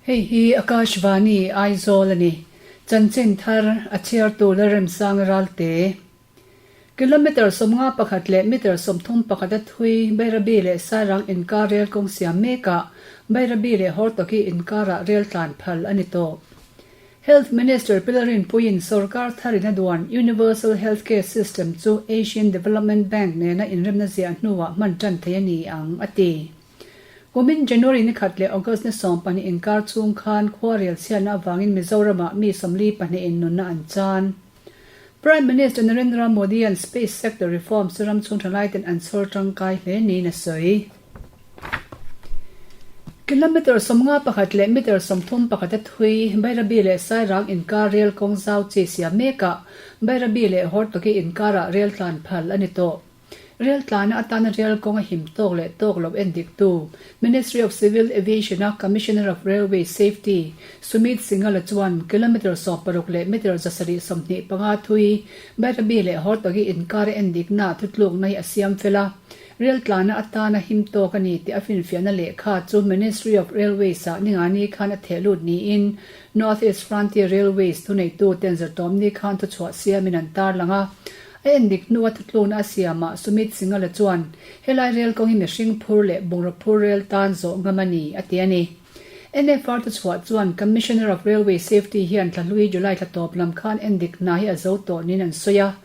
Hei hi Akashvani Aizawl a ni. Chanchin thar a chhiartu Lalremsanga Ralte. Kilometre 51 leh metre 31 a thui Bairabi leh Sairang inkar rel kawng siam mekah Bairabi leh Hortoki inkarah rel tlan phal a ni tawh. Health Minister Pilarin puiin sorkar tharin a duan Universal Health Care System chu Asian Development Bank nena inremna ziah hnuah hman tan thei a ni ang, a ti. Kumin January ni khat leh August ni 12 inkar chhung khan khuarel chhiatna avangin Mizoramah mi 42 in nunna an chan. Prime Minister Narendra Modi-a'n Space Sector Reforms chu ram chhung thalaiten an chhawr tangkai hle niin a sawi. Kilometre 51 leh metre 31 a thui Bairabi leh Sairang inkar rel kawng zau chi siam mekah Bairabi leh Hortoki inkarah rel tlan phal a ni tawh. Rel tlana atana rel kawng a him tawk leh tawk loh en diktu Ministry of Civil Aviation-a Commissioner of Railway Safety Sumit Singhal-a chuan kilometre 60 leh metre 725 thui Bairabi leh Hortoki inkar a en diknaah thutlukna hi a siam fel a, Rel tlana atana him tawk a ni tih a finfiahna lehkha chu Ministry of Railways-ah ningani khan a theh lut niin North East Frontier Railways thuneituten zirtawmni khan thuchhuah siamin an tarlang a. A endik hnua thutlukna a siamah Sumit Singhal-a chuan helai rel kawng hi mihring phur leh bungraw phur rel tan zawh ngam a ni, a ti a ni. NFR thuchhuah chuan Commissioner of Railway Safety hian thlahlui July thla tawp lam khan endik hna hi a zo tawh niin an sawi a.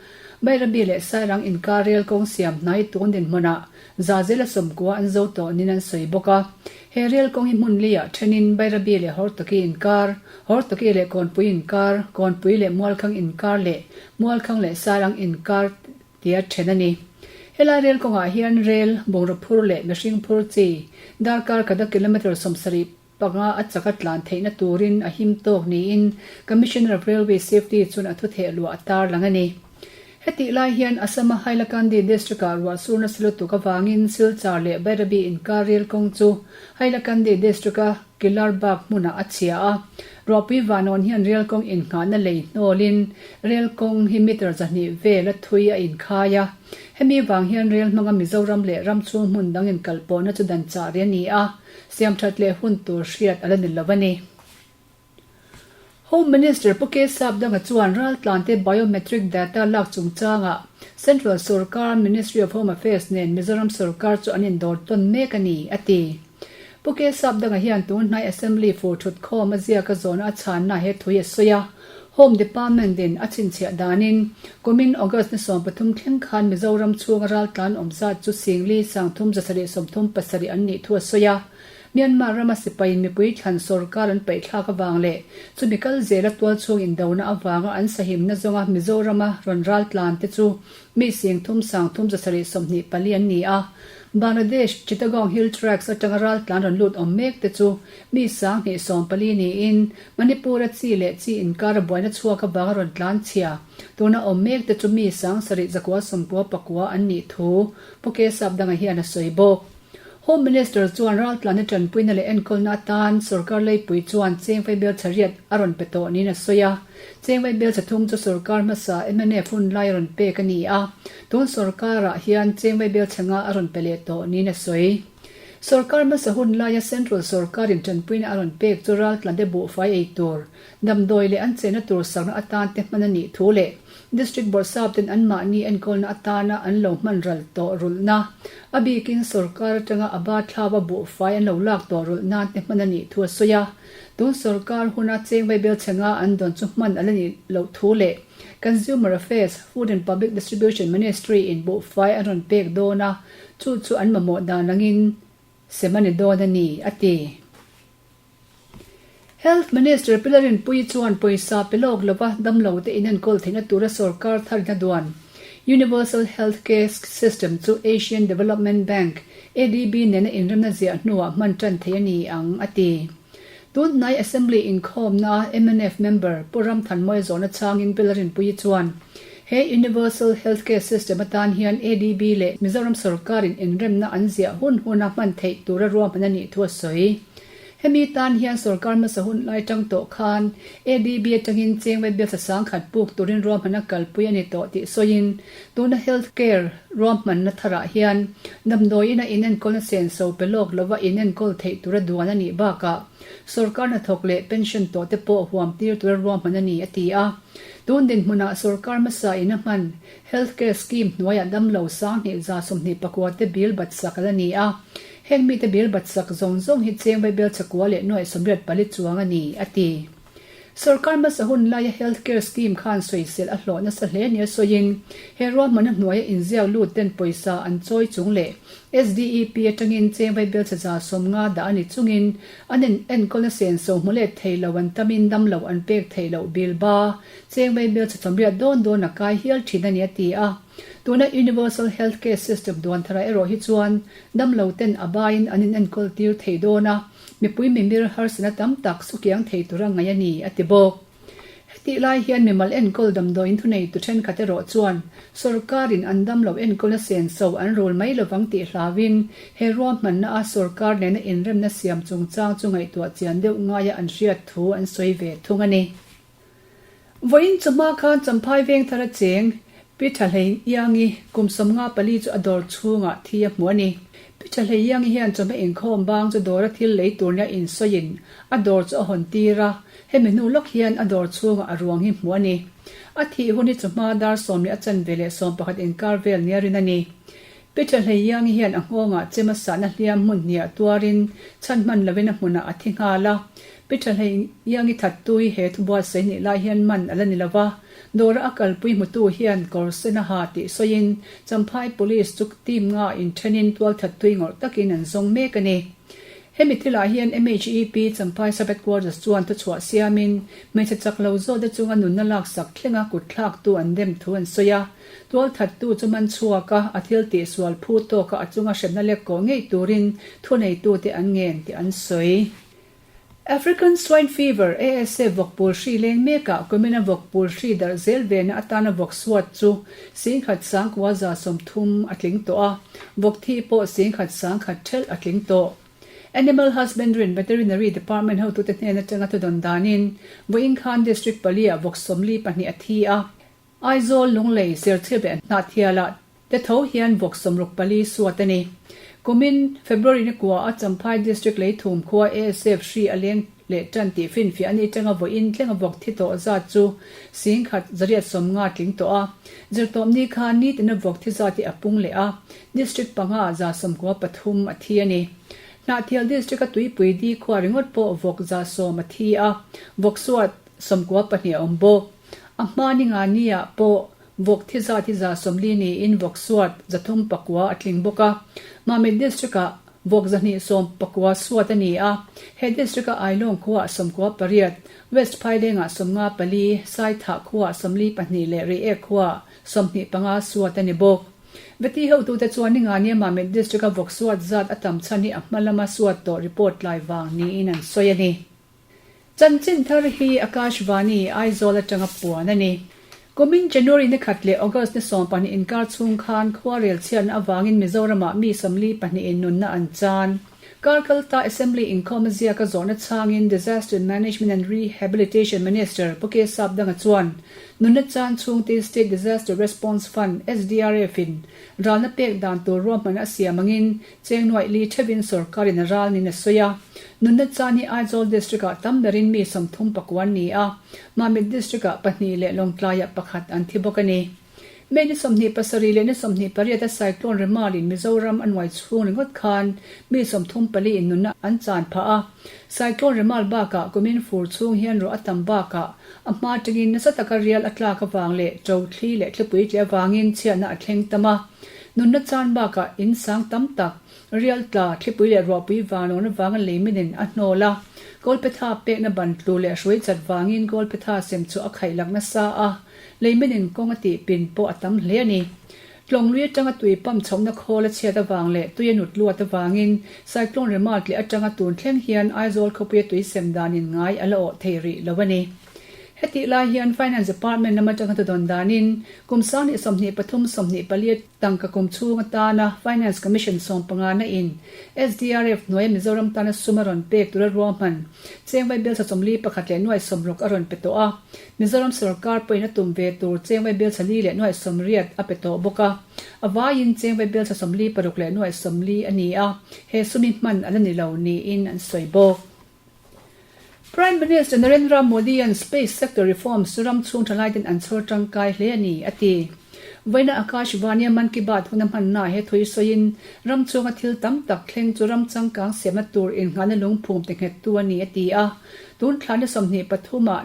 Bairabi leh Sairang inkar rel kawng siam hna hi tun dinhmunah Zazela sawmkua an zo tawh niin an sawi bawk a. He rel kawng hi hmun liah thenin Bairabi leh Hortoki inkar, Hortoki leh Kawnpui inkar, Kawnpui leh Mualkhang inkar leh Mualkhang leh Sairang inkar tia then a ni. Helai rel kawngah hian rel, bungraw phur leh mihring phur chi darkar khata kilometre 75 a chak a tlan theihna turin a him tawk niin Commissioner of Railway Safety chuan a thutheh luah a tarlang a ni. Hetih lai hian Assam-a Hailakandi district-ah ruah sur nasa lutuk avangin Silchar leh Bairabi inkar rel kawng chu Hailakandi district-a Kilarbagh hmunah a chhia a. Ruahpui vanawn hian rel kawng innghahna lei hnawlin rel kawng hi meter 200 vel a thui a inkhai a. Hemi vang hian rel hmanga Mizoram leh ram chhung hmun dang inkalpawhna chu dan chah rih a ni a, siamthat leh hun tur hriat a la ni lo a ni. Home Minister Pu K Sapdanga chuan raltlante biometric data lak chungchangah Central sorkar Ministry of Home Affairs nen Mizoram sorkar chu an indawr tawn mek a ni, a ti. Pu K Sapdanga hian tun hnai Assembly fur thutkhawm a ziaka zawhna a chhanna he thui a sawi a. Home Department in a chhinchhiah danin kumin August ni 13 thleng khan Mizoram chhunga raltlan awm zat chu 4 3 737 an nih thu a sawi a. Myanmar rama sipaiin mipui thlan sorkar an paihthlak avang leh chumi kal zela tualchhung indona avanga an sahimna zawnga Mizorama rawn raltlan te chu mi 3 3 724 an ni a. Bangladesh Chittagong Hill Tracts atanga raltlan rawn lut awm mek te chu mi 2 14 niin Manipur-a chi leh chi inkara buaina chhuak avanga rawn tlan chhia tuna awm mek te chu mi 7 999 an nih thu Pu K Sapdanga hian a sawi bawk. Home Minister chuan raltlana tanpuina leh enkawlna atan sorkar leipui chuan cheng vaibel chhariat a rawn pe tawh niin a sawi a. Cheng vaibel chhathum chu sorkar hmasa mnf hun lai a rawn pek a ni a, tun sorkarah hian cheng vaibel chhanga a rawn pe leh tawh niin a sawi. Sorkar hmasa hun laia Central sorkarin tanpuina a rawn pek chu raltlante buhfai ei tur, damdawi leh an chenna tur sakna atan te hman a nih thu leh District Bawrhsap ten anmahni enkawlna atana an lo hman ral tawh rulhna, a bikin sorkar atanga a ba thlava buhfai an lo lak tawh rulh nan te hman a nih thu a sawi a. Tun sorkar huna cheng vaibel chhenga an dawn chu hman a la nih loh thu leh Consumer Affairs, Food and Public Distribution Ministry in buhfai an rawn pek dawn a, chu chu an mamawh dan angin sem a ni dawn a ni, a ti. Health Minister Pi Lalrinpuii chuan pawisa pe lawk lova damlo te inenkawl theihna tura sorkar tharina duan Universal Health Care System chu Asian Development Bank, ADB, nena inremna ziah hnuah hman tan theih a ni ang, a ti. Tun hnai Assembly inkhawmnaa mnf member Pu Ramthanmawia zawhna changin Pi Lalrinpuii chuan he Universal Health Care System atan hian ADB leh Mizoram sorkarin inremna an ziah hun huna hman theih tura ruahman a nih thu a sawi. Hemi tan hian sorkar hmasa hun lai tang tawh khan ADB atangin cheng vaibelchhe sangkhat puk turin ruahmanna kalpui a ni tawh tih sawiin tuna health care ruahmanna tharah hian damdawi ina inenkawlna senso pe lawk lova inenkawl theih tura duan a nih bakah sorkar hnathawk leh pension tawh te pawh huam tir tura ruahman a ni a ti a. Tun dinhmunah sorkar hmasa in a hman health care scheme hnuaiah damlo sanghnih 24 te bill bat sak a la ni a. Heng mite bill bat sak zawng zawng hi cheng vaibel chakua leh nuaih 84 chuang a ni, a ti. Sorkar hmasa hun laia Health Care Scheme khan sawisel a hlawh nasa hle nia sawiin, he ruahmanna hnuaia inziak lut ten pawisa an chawi chung leh SDEP atangin cheng vaibel chhe 50 dah a ni chungin an in enkawlna senso hmu let thei lo an tamin damlo an pek theih loh bill ba cheng vaibel chhe 80 dawn dawn a kai hial thin a ni, a ti a. Tuna Universal Health Care System duan tharah erawh hi chuan damlo ten a baiin an inenkawl tir thei dawn a, mipui mimir harsatna tam tak sukiang thei tura ngaih a ni, a ti bawk. Hetih lai hian mimal enkawl damdawiin thuneitu thenkhat erawh chuan sorkarin an damlo enkawlna senso an rul mai lovang tih hlauin he ruahmanna a sorkar nena inremna siam chungchang chu ngaihtuah chian deuh ngaia an hriat thu an sawi ve thung a ni. Vawiin chawhma khan Champhai Vengthar a cheng Pi Thahlei Iangi kum 54 chu a dawr chhungah thi a hmu a ni. Pi Thahlei Iangi hian chawhma inkhawm bang chu dawra thil lei tur nia insawiin a dawr chu a hawn tir a, hemi hnu lawk hian a dawr chhungah a ruang hi hmu a ni. A thih hun hi chawhma dar sawm leh a chanve leh 11 inkar vel nia rin a ni. Pi Thahlei Iangi hian a nghawngah chem a sahna hliam hmun hniah tuarin chhan hman lovin a hmunah a thi nghal a. Pi Thahlei Iangi thattu hi he thu buatsaih nih lai hian man a la ni lo va, dawra a kalpui hmutu hian kawr sen a ha tih sawiin Champhai Police chu team nga inthenin tual thattui ngawrh takin an zawng mek a ni. Hemi thilah hian MHEP Champhai Sub Headquarters chuan thuchhuah siamin hmeichhe chak lo zawte chunga nunna laksak thlenga kut thlaktu an dem thu an sawi a, tual thattu chu man chhuak a, a thil tihsual phu tawka a chunga hremna lek kawh ngei turin thuneitute an ngen tih an sawi. African Swine Fever, ASF, vawkpul hri leng mekah kumin a vawkpul hri darh zel vena atana vawk suat chu 10,000 130 a tling tawh a, vawk thi pawh 10,100 thelh a tling tawh. Animal Husbandry and Veterinary Department hotute hnen atanga thudawn danin vawiin khan District pali-ah vawk 42 a thi a, Aizawl, Lunglei, Serchhip leh Hnahthialah te tho hian vawk 64 suat a ni. Kumin February ni kua a Champhai District Leithum khua ASF hri a leng leh tan tih finfiah a nih tanga vawiin tlenga vawk thi tawh zat chu 1,150 tling tawh a. Zirtawpni khan nitina vawk thi zat hi a pung leh a, District panga 93 a thi a ni. Hnahthial District a Tuipui Di khua ringawt pawh vawk 10% a thi a, vawk suat 92 a awm bawk. A hma ni nga ni-ah pawh vawk thi zat hi 40 niin vawk suat 309 a tling bawk a. Mamit District-ah vawk 219 suat a ni a, he District-a Ailawng khuaah 98, West Phailengah 54, Saithah khuaah 42 leh Reiek khuaah 25 suat a ni bawk. Veti hotute chuan ni nga nia Mamit District-a vawk suat zat a tam chhan hi a hma lama suat tawh report tlai vang niin an sawi a ni. Chanchin thar hi Akashvani, Aizawl atanga puan a ni. Kumin January ni khat leh August ni 12 inkar chhung khan khuarel chhiatna avangin Mizoramah mi 42 in nunna an chan. Kar kalta Assembly inkhawm a ziaka zawhna chhangin Disaster Management and Rehabilitation Minister Pu K Sapdanga chuan nunna chan chhungte State Disaster Response Fund, SDRF, in ralna pek dan tur ruahmanna a siam angin Cheng nuaih li theuhin sorkarin a ral niin a sawi a. Nunna chan hi Aizawl District-ah tam berin mi 39 an ni a, Mamit District-ah pahnih leh Lawngtlaiah pakhat an thi bawk a ni. May ni 27 leh ni 28 a Cyclone Remal-in Mizoram a nuai chhung ringawt khan mi 34 in nunna an chan phah a. Cyclone Remal bakah kumin fur chhung hian ruah a tam bakah a hma tangin nasa taka rial a tlak avang leh ṭo thli leh thlipui tleh avangin chhiatna a thleng tam a. Nunna chan bakah in sang tam tak, rial tla, thlipui leh ruahpui vanlawn avanga leiminin a hnawl a, Kawlphetha pekna ban tlu leh hrui chat vangin Kawlphetha sem chu a khaih lak nasa a, leiminin kawng a tih pin pawh a tam hle a ni. Tlawnglui atanga tui pump chhohna khawl a chhiat avang leh tui a nut luat avangin Cyclone Remal tleh atanga tun thleng hian Aizawl khawpuia tui sem danin ngai a la awh thei rih lo a ni. Hetih lai hian Finance Department lam atanga thudawn danin kum 2023 24 tangka kum chhung atana Finance Commission sawmpangana in SDRF hnuaia Mizoram tana sum a rawn pek tura ruahman cheng vaibelchha 41 leh nuai 60 a rawn pe tawh a. Mizoram sorkar pawhin a tum ve tur cheng vaibelchha li leh nuai 80 a pe tawh bawk a. A vaiin cheng vaibelchha 46 leh nuai 40 a ni a, he sum hi hman a la ni lo niin an sawi bawk. Prime Minister Narendra Modi-a'n Space Sector Reforms chu ram chhung thalaiten an chhawr tangkai hle a ni, a ti. Vawiina Akashvani-a Mann Ki Baat huna hmannaah he thawi sawiin, ram chhunga thil tam tak thleng chu ram changkang siamna tur innghahna lungphum ti nghettu a ni, a ti a. Tun thla ni 23 ah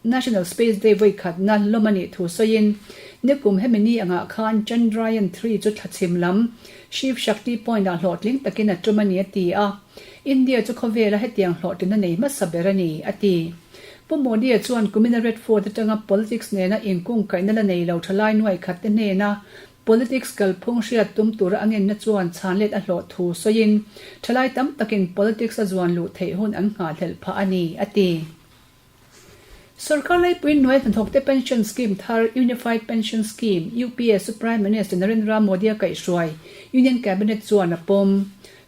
National Space Day vawikhatna lawm a nih thu sawiin, nikum hemi ni angah khan Chandrayaan 3 chu thlachhim lam Shiv Shakti Point-ah hlawhtling takin a tum a ni, a ti a. India chu khawvela hetiang hlawhtlinna nei hmasa ber a ni, a ti. Pu Modi-a chuan kumina Red Fort atanga politics nena inkungkaihna la nei lo thalai nuai khat te hnena politics kalphung hriat tum tura a ngenna chuan chhanlet a hlawh thu sawiin thalai tam takin politics a zuan luh theih hun an nghahhlelh phah a ni, a ti. Sorkar laipui hnuai hnathawkte pension scheme thar Unified Pension Scheme, UPS, chu Prime Minister Narendra Modi-a kaihhruai Union Cabinet chuan a pawm.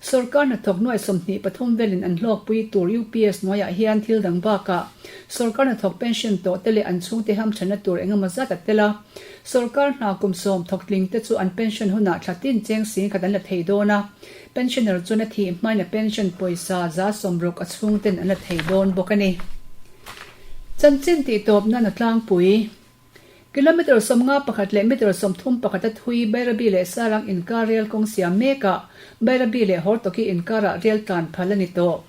Sorkar hnathawk nuai 23 velin an hlawkpui tur UPS hnuaiah hian thil dang bakah sorkar hnathawk pension tawh te leh an chhungte hamthanna tur engemaw zat a tel a. Sorkar hna kum sawm thawk tling te chu an pension hunah thla tin cheng sing khat an la thei dawn a. Pensioner chuan a thih hmain a pension pawisa 60% a chhungten an la thei dawn bawk a ni. Chanchin tihtawp nan a tlangpui. Kilometre 51 leh metre 31 a thui Bairabi leh Sarang inkar rel kawng siam mekah Bairabi leh Hortoki inkarah rel tlan phal a ni tawh.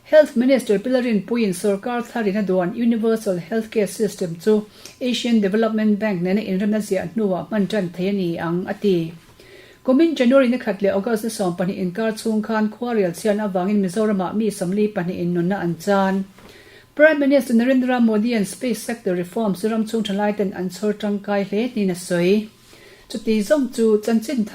Health Minister Pi Larinpuiin sorkar tharin a duan Universal Health Care System chu Asian Development Bank nena inremna ziah hnuah hman tan thei a ni ang, a ti. Kumin January ni khat leh August ni 12 inkar chhung khan khuarel chhian avangin Mizoramah mi 42 in nunna an chan. Prime Minister Narendra Modi-a'n Space Sector Reforms chu ram chhung thalaiten an chhawr tangkai hle niin a sawi. Chuti zawng chu chanchin thar.